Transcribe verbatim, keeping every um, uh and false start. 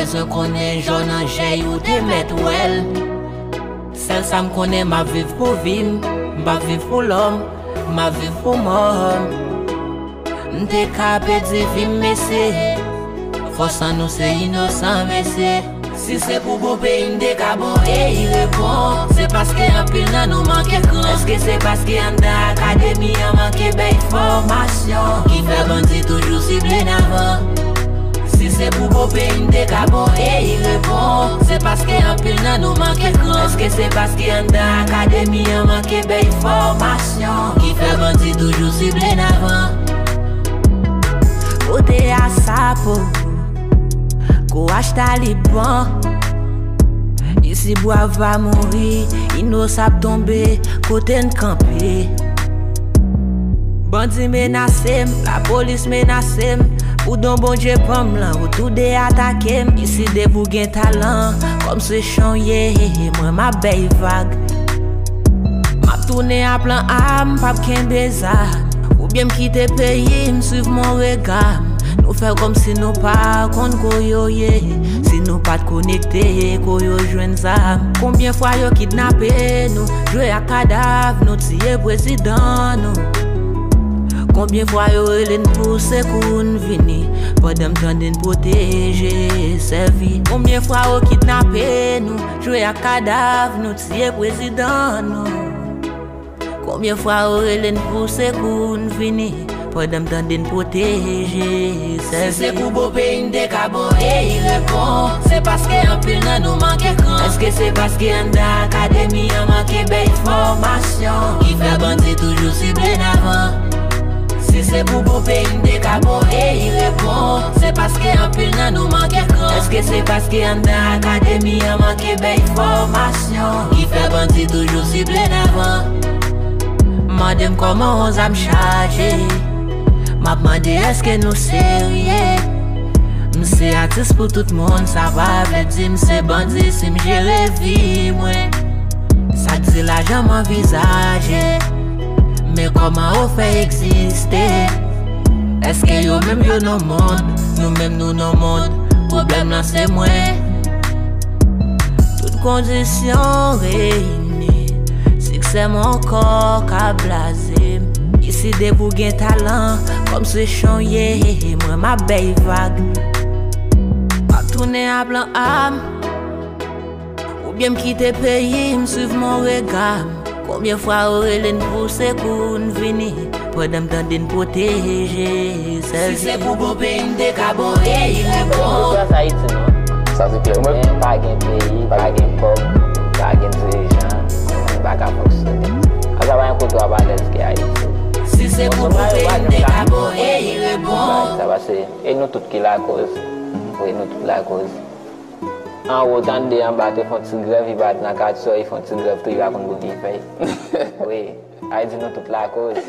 Bezwen konnen jò nan jèy ou te mèt wè l. Sèl sa m konnen, m ap viv pou vi m. M p ap viv pou lòm, m ap viv pou mò m. M te ka pèdi vi m, mesye. Fòs an nou se inosan, mesye. Si se pou bon peyi, m te ka bon e irepon. Se paske anpil nan nou manke kran. Èske se paske anndan akademi an manke bèy fòmasyon ki fè bandi toujou sible n avan? Si se pou bon peyi, m te ka bon e irepon. Se paske anpil nan nou manke kran. Èske se paske anndan akademi an manke bèy fòmasyon ki fè bandi toujou sible n avan? Kote a sapo, kouraj Taliban. Isi bwa va mouri, inosan ap tonbe, kote n kanpe? Bandi menase m, lapolis menase m. Pou don Bondye ban m lan, ou toude atake m. Isi depi w gen talan, kòm se chan w ye, mwen m ap bèy vag. M ap tounen a plan A, m p ap kenbe zam. Oubyen m kite peyi m, swiv mon rega m. Nou fè kòmsi nou pa konn ko yo ye. Si nou pa t konekte, ko yo jwenn zam? Konbyen fwa yo kidnape nou, jwe ak kadav nou, tiye prezidan nou? Konbyen fwa yo rele n pou sekou n vini, pandan m tande n pwoteje, sèvi? Konbyen fwa yo kidnape nou, jwe ak kadav nou, tiye prezidan nou? Konbyen fwa yo rele n pou sekou n vini, pandan m tande n pwoteje, sèvi? Si se pou bon peyi, n te ka bon e irepon. Se paske anpil nan nou manke kran. Èske se paske anndan akademi an manke bèy fòmasyon ki fè bandi toujou sible n avan? Si se pou bon peyi, n te ka bon e irepon. Se paske anpil nan nou manke kran. Èske se paske anndan akademi an manke bèy fòmasyon ki fè bandi toujou sible n avan? Mande m kòman yon zam chaje. M ap mande èske nou serye? M se atis pou tout moun, sa pa vle di m se bandi si m jere vi mwen. Sa k di lajan m anvizaje, men kòman ou fè egziste? Èske yo menm yo nan mond? Nou menm nou nan mond. Pwoblèm lan se mwen. Tout kondisyon reyini, siksè m ankò ka blaze m. Isi depi w gen talan, kòm se chan w ye, mwen m ap bèy vag. M ap tounen a plan A m. Oubyen m kite peyi m, swiv mon rega m. Konbyen fwa yo rele n pou sekou n vini, pandan m tande n pwoteje, sèvi? Si se pou bon peyi, m te ka bon e irepon. Sa Ayiti non. Sa se klè. Men pa gen peyi, pa gen pèp, pa gen dirijan, nou menm pa ka fonksyone. Konsa pa gen kote w ap alèz ke Ayiti. Si se pou bon peyi, m te ka bon e irepon. Sa pase, e nou tout ki lakoz. Wi, nou tout lakoz. Anwo tande, anba te fè yon ti grèv, li pa t nan katye, li fè yon ti grèv tou, li pa konn pou ki fè. Wi, Ayiti nou tout lakoz.